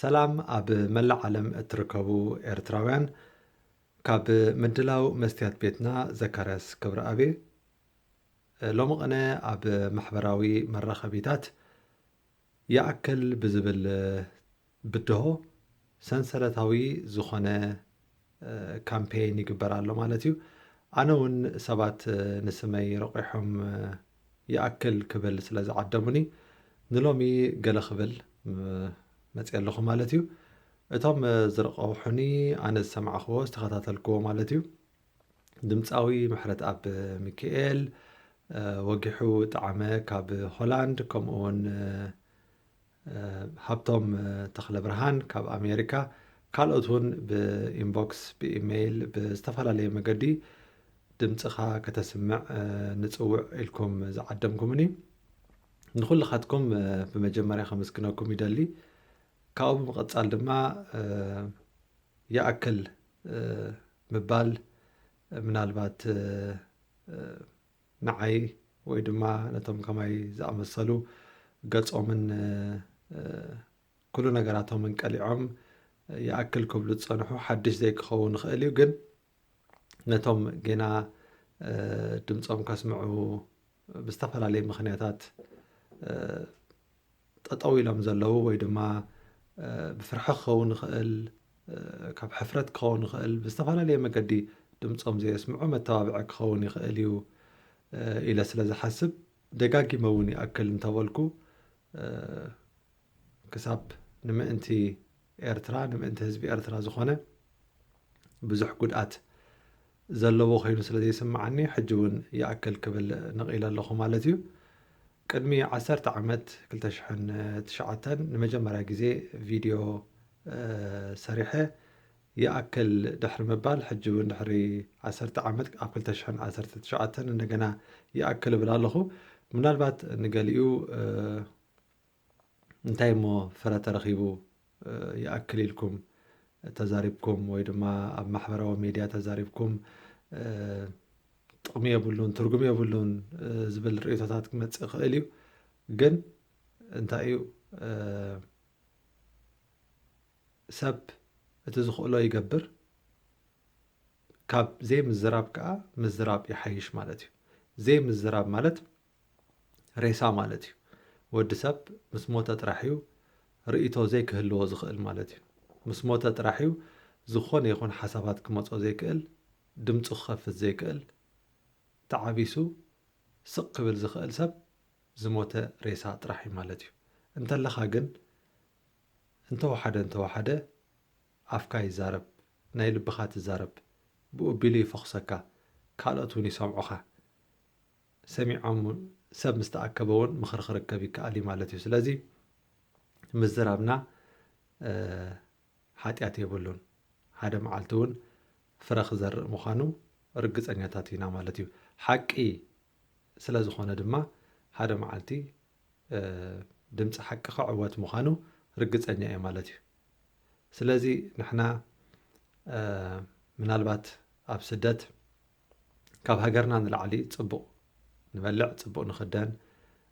ሰላም ኣብ መላእ ዓለም እትርከቡ ኤርትራውያን፣ ካብ ምድላው መስትያት ቤትና ዘካርያስ ክብረኣብ እየ። ሎሚ ቅነ ኣብ ማሕበራዊ መራኸቢታት ይኣክል ብዝብል ብድሆ ሰንሰለታዊ ዝኾነ፣ እ፣ ካምፔይን ይግበር ኣሎ ማለት እዩ። ኣነ እውን ሰባት፣ እ፣ ንስመይ ረቂሖም፣ እ፣ ይኣክል ክብል ስለ ዝዓደሙኒ ንሎሚ ገለ ክብል፣ እ፣ መፅየ ኣለኹ ማለት እዩ። እቶም፣ እ፣ ዝረቐሑኒ ኣነ ዝሰማዕክዎ ዝተኸታተልክዎ ማለት እዩ። ድምፃዊ ምሕረተኣብ ሚኪኤል፣ እ፣ ወጊሑ ጣዕመ ካብ ሆላንድ፣ ከምኡ እውን፣ እ፣ እ፣ ሃብቶም፣ እ፣ ተኽለብርሃን ካብ ኣሜሪካ፣ ካልኦት እውን ብኢንቦክስ፣ ብኢሜይል፣ ብዝተፈላለየ መገዲ ድምፅኻ ከተስምዕ፣ እ፣ ንፅውዕ ኢልኩም ዝዓደምኩምኒ። ንኹልኻትኩም፣ እ፣ ብመጀመርያ ከመስግነኩም ይደሊ። ካብኡ ብምቕፃል ድማ፣ እ፣ ይኣክል፣ እ፣ ምባል፣ ምናልባት፣ እ፣ እ፣ ንዓይ ወይ ድማ ነቶም ከማይ ዝኣመሰሉ ገጾምን፣ እ፣ እ፣ ኩሉ ነገራቶምን ቀሊዖም ይኣክል ክብሉ ዝጸንሑ ሓድሽ ዘይክኸውን ይኽእል እዩ። ግን ነቶም ጌና፣ እ፣ ድምጾም ከስምዑ ብዝተፈላለየ ምኽንያታት፣ እ፣ ጠጠው ኢሎም ዘለዉ ወይ ድማ፣ እ፣ ብፍርሒ ክኸውን ይኽእል፣ እ፣ ካብ ሕፍረት ክኸውን ይኽእል፣ ብዝተፈላለየ መገዲ ድምጾም ዘየስምዑ መተባብዒ ክኸውን ይኽእል እዩ፣ እ፣ ኢለ ስለ ዝሓስብ ደጋጊመ እውን ይኣክል እንተበልኩ፣ እ፣ ክሳብ ንምእንቲ ኤርትራ፣ ንምእንቲ ህዝቢ ኤርትራ ዝኾነ ብዙሕ ጉድኣት ዘለዎ ኮይኑ ስለ ዘይስምዓኒ፣ ሕጂ እውን ይኣክል ክብል ነቒለ ኣለኹ ማለት እዩ። ቅድሚ ዓሰርተ ዓመት፣ ክልተ ሽሕን ትሽዓተን፣ ንመጀመርያ ግዜ ቪድዮ፣ እ፣ ሰሪሐ። ይኣክል ድሕሪ ምባል፣ ሕጂ እውን ድሕሪ ዓሰርተ ዓመት፣ ኣብ ክልተ ሽሕን ዓሰርተ ትሽዓተን እንደገና ይኣክል እብል ኣለኹ። ምናልባት ንገሊኡ፣ እ፣ እንታይ እሞ ፍረ ተረኺቡ፣ እ፣ ይኣክል ኢልኩም ተዛሪብኩም ወይ ድማ ኣብ ማሕበራዊ ሚድያ ተዛሪብኩም፣ እ፣ ጥቕሚ የብሉን፣ ትርጉም የብሉን፣ እ፣ ዝብል ርእይቶታት ክመጽእ ይኽእል እዩ። ግን እንታይ እዩ፣ እ፣ ሰብ እቲ ዝኽእሎ ይገብር፣ ካብ ዘይምዝራብ ከኣ ምዝራብ ይሓይሽ ማለት እዩ። ዘይምዝራብ ማለት ሬሳ ማለት እዩ። ወዲ ሰብ ምስ ሞተ ጥራሕ እዩ ርእይቶ ዘይክህልዎ ዝኽእል ማለት እዩ። ምስ ሞተ ጥራሕ እዩ ዝኾነ ይኹን ሓሳባት ክመጾ ዘይክእል፣ ድምጹ ክኸፍት ዘይክእል፣ ተዓቢሱ ስቕ ክብል ዝኽእል ሰብ ዝሞተ ሬሳ ጥራሕ እዩ ማለት እዩ። እንተለኻ ግን እንተወሓደ እንተወሓደ ኣፍካ ይዛረብ፣ ናይ ልብኻ ትዛረብ፣ ብኡ ቢሉ ይፈኹሰካ፣ ካልኦት እውን ይሰምዑኻ። ሰሚዖም ሰብ ምስ ተኣከበ እውን ምኽሪ ክርከብ ይከኣል እዩ ማለት እዩ። ስለዚ ምዝራብና፣ እ፣ ሓጢኣት የብሉን። ሓደ መዓልቲ እውን ፍረ ክዘርእ ምዃኑ ርግጸኛታት ኢና ማለት እዩ። ሓቂ ስለ ዝኾነ ድማ ሓደ መዓልቲ፣ እ፣ ድምፂ ሓቂ ክዕወት ምዃኑ ርግጸኛ እየ ማለት እዩ። ስለዚ ንሕና፣ እ፣ ምናልባት ኣብ ስደት ካብ ሃገርና ንላዕሊ ጽቡቕ ንበልዕ፣ ጽቡቕ ንኽደን፣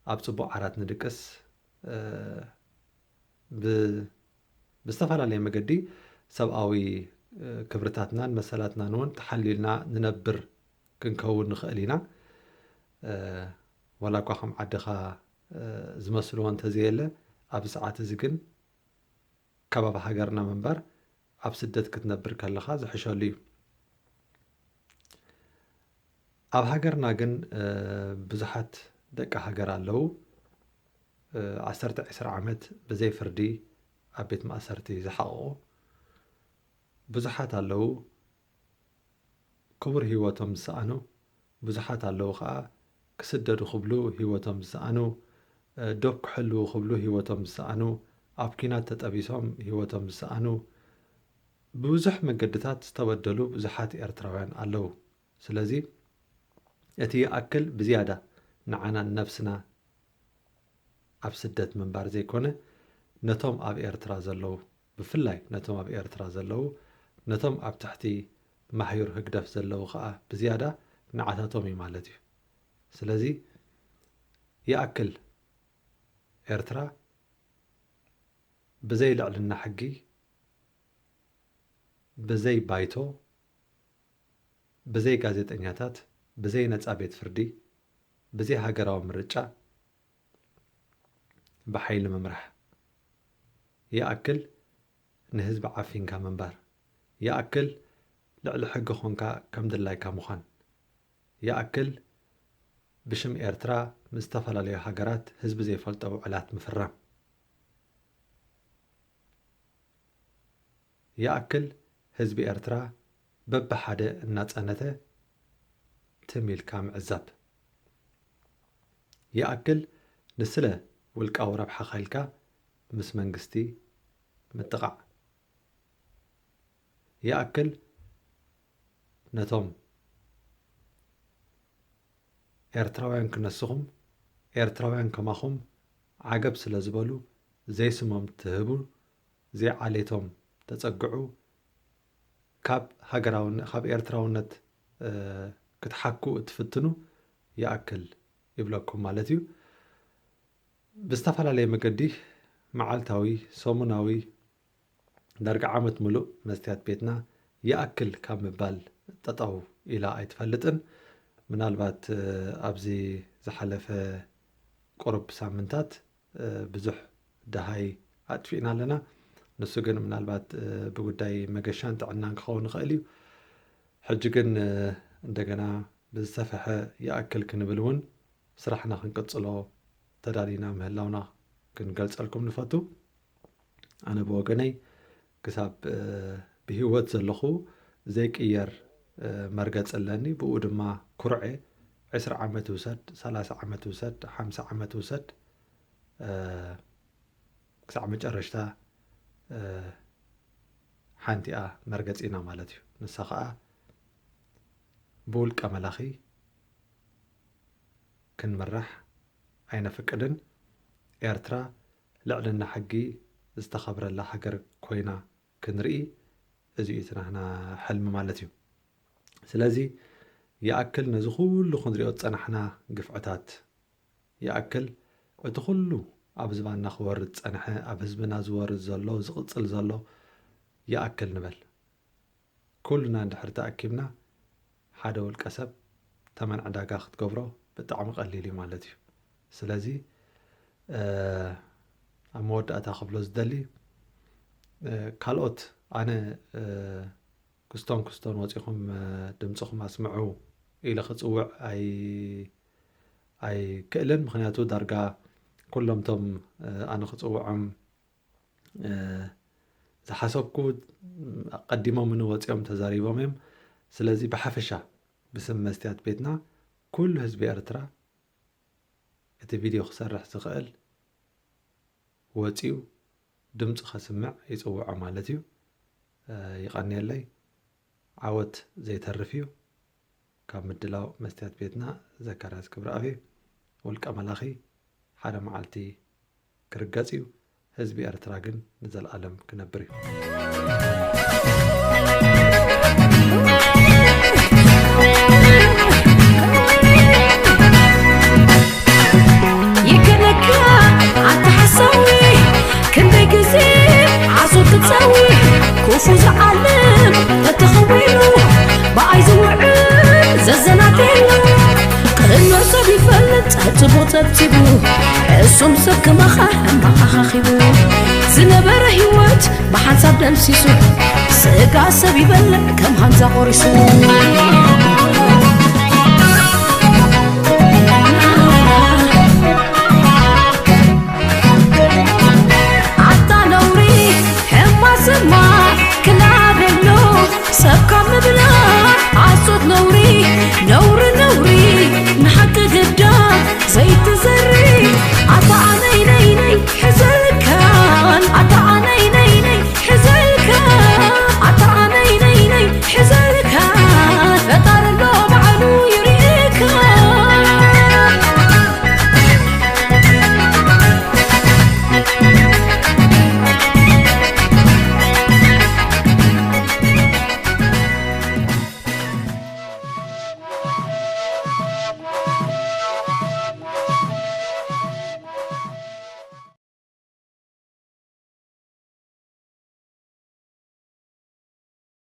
ኣብ ጽቡቕ ዓራት ንድቅስ፣ እ፣ ብ-፣ ብዝተፈላለየ መገዲ ሰብኣዊ፣ እ፣ ክብርታትናን መሰላትናን እውን ተሓሊልና ንነብር ክንከውን ንኽእል ኢና። እ፣ ዋላ እኳ ከም ዓድኻ፣ እ፣ ዝመስልዎ እንተዘየለ፣ ኣብዚ ሰዓት እዚ ግን ከባቢ ሃገርና ምንባር ኣብ ስደት ክትነብር ከለኻ ዝሕሸሉ እዩ። ኣብ ሃገርና ግን፣ እ፣ ብዙሓት ደቂ ሃገር ኣለዉ። እ፣ ዓሰርተ ዒስራ ዓመት ብዘይ ፍርዲ ኣብ ቤት ማእሰርቲ ዝሓቐቑ ብዙሓት ኣለዉ። ክቡር ህይወቶም ዝሰኣኑ ብዙሓት ኣለዉ ኸኣ፣ ክስደዱ ክብሉ ህይወቶም ዝሰኣኑ፣ እ፣ ዶብ ክሕልዉ ክብሉ ህይወቶም ዝሰኣኑ፣ ኣብ ኲናት ተጠቢሶም ህይወቶም ዝሰኣኑ፣ ብብዙሕ መገድታት ዝተበደሉ ብዙሓት ኤርትራውያን ኣለዉ። ስለዚ እቲ ይኣክል ብዝያዳ ንዓና ንነብስና ኣብ ስደት ምንባር ዘይኮነ፣ ነቶም ኣብ ኤርትራ ዘለዉ፣ ብፍላይ ነቶም ኣብ ኤርትራ ዘለዉ፣ ነቶም ኣብ ትሕቲ ማሕዩር ህግደፍ ዘለዉ ኸኣ ብዝያዳ ንዓታቶም እዩ ማለት እዩ። ስለዚ ይኣክል ኤርትራ ብዘይ ልዕልና ሕጊ፣ ብዘይ ባይቶ፣ ብዘይ ጋዜጠኛታት፣ ብዘይ ነጻ ቤት ፍርዲ፣ ብዘይ ሃገራዊ ምርጫ ብሓይሊ ምምራሕ። ይኣክል ንህዝቢ ዓፊንካ ምንባር። ይኣክል ልዕሊ ሕጊ ኾንካ ከም ድላይካ ምዃን። ይኣክል ብሽም ኤርትራ ምስ ዝተፈላለዩ ሃገራት ህዝቢ ዘይፈልጦ ውዕላት ምፍራም። ይኣክል ህዝቢ ኤርትራ በብሓደ እናጸነተ ትም ኢልካ ምዕዛብ። ይኣክል ንስለ ውልቃዊ ረብሓኻ ኢልካ ምስ መንግስቲ ምጥቓዕ። ይኣክል ነቶም ኤርትራውያን ክነስኹም፣ ኤርትራውያን ከማኹም ዓገብ ስለ ዝበሉ ዘይስሞም ትህቡ፣ ዘይዓሌቶም ተጸግዑ፣ ካብ ሃገራውን-፣ ካብ ኤርትራውነት፣ እ፣ ክትሓኩ እትፍትኑ ይኣክል ይብለኩም ማለት እዩ። ብዝተፈላለየ መገዲ መዓልታዊ፣ ሰሙናዊ፣ ዳርጋ ዓመት ምሉእ መስትያት ቤትና ይኣክል ካብ ምባል ጠጠው ኢላ ኣይትፈልጥን። ምናልባት፣ እ፣ ኣብዚ ዝሓለፈ ቁሩብ ሳምንታት፣ እ፣ ብዙሕ ደሃይ ኣጥፊእና ኣለና። ንሱ ግን ምናልባት፣ እ፣ ብጉዳይ መገሻን ጥዕናን ክኸውን ይኽእል እዩ። ሕጂ ግን፣ እ፣ እንደገና ብዝሰፍሐ ይኣክል ክንብል እውን ስራሕና ክንቅጽሎ ተዳሊና ምህላውና ክንገልጸልኩም ንፈቱ። ኣነ ብወገነይ ክሳብ፣ እ፣ ብህይወት ዘለኹ ዘይቅየር፣ እ፣ መርገጺ ኣለኒ። ብኡ ድማ ኩርዕ እየ። ዕስራ ዓመት ይውሰድ፣ ሰላሳ ዓመት ይውሰድ፣ ሓምሳ ዓመት ይውሰድ፣ እ፣ ክሳዕ መጨረሽታ፣ እ፣ ሓንቲኣ መርገጺና ማለት እዩ። ንሳ ኸኣ ብውልቀ መላኺ ክንምራሕ ኣይነፍቅድን። ኤርትራ ልዕልና ሕጊ ዝተኸብረላ ሃገር ኮይና ክንርኢ፣ እዚ እዩ እቲ ናህና ሕልሚ ማለት እዩ። ስለዚ ይኣክል ነዚ ኩሉ ክንሪኦ ዝጸናሕና ግፍዕታት፣ ይኣክል እቲ ኩሉ ኣብ ዝባንና ክወርድ ዝጸንሐ፣ ኣብ ህዝብና ዝወርድ ዘሎ፣ ዝቕጽል ዘሎ ይኣክል ንበል። ኩልና እንድሕር ተኣኪብና ሓደ ውልቀ ሰብ ተመን ዕዳጋ ክትገብሮ ብጣዕሚ ቀሊል እዩ ማለት እዩ። ስለዚ፣ እ፣ ኣብ መወዳእታ ክብሎ ዝደሊ፣ እ፣ ካልኦት ኣነ፣ እ፣ ክስቶን ክስቶን ወጺኹም፣ እ፣ ድምጽኹም ኣስምዑ ኢለ ክጽውዕ ኣይ-፣ ኣይክእልን። ምኽንያቱ ዳርጋ ኩሎም ቶም፣ እ፣ ኣነ ክጽውዖም፣ እ፣ ዝሓሰብኩ ቀዲሞምኒ ወጺኦም ተዛሪቦም እዮም። ስለዚ ብሓፈሻ ብስም መስትያት ቤትና ኩሉ ህዝቢ ኤርትራ እቲ ቪድዮ ክሰርሕ ዝኽእል ወጺኡ ድምፁ ከስምዕ ይጽውዖ ማለት እዩ። እ፣ ይቐንየለይ። ዓወት ዘይተርፍ እዩ። ካብ ምድላው መስትያት ቤትና ዘካርያስ ክብረኣብ እየ። ውልቀ መላኺ ሓደ መዓልቲ ክርገጽ እዩ። ህዝቢ ኤርትራ ግን ንዘለኣለም ክነብር እዩ። ይከለካ ኣታ ሓሳዊ፣ ክንደይ ግዜ ዓሶ ትጸዊ፣ ክፉ ዝዓልም ተተኸዊሉ፣ ብኣይ ዝውዕል ዘዘናትየሉ። ቅኖ ሰብ ይፈልጥ ጸብጺቡ ጸብጺቡ፣ እሱም ሰብ ከማኻ ኣመኻኻኺቡ። ዝነበረ ህይወት ብሓንሳብ ደምሲሱ፣ ስጋ ሰብ ይበልዕ ከም ሃንዛ ቆሪሱ።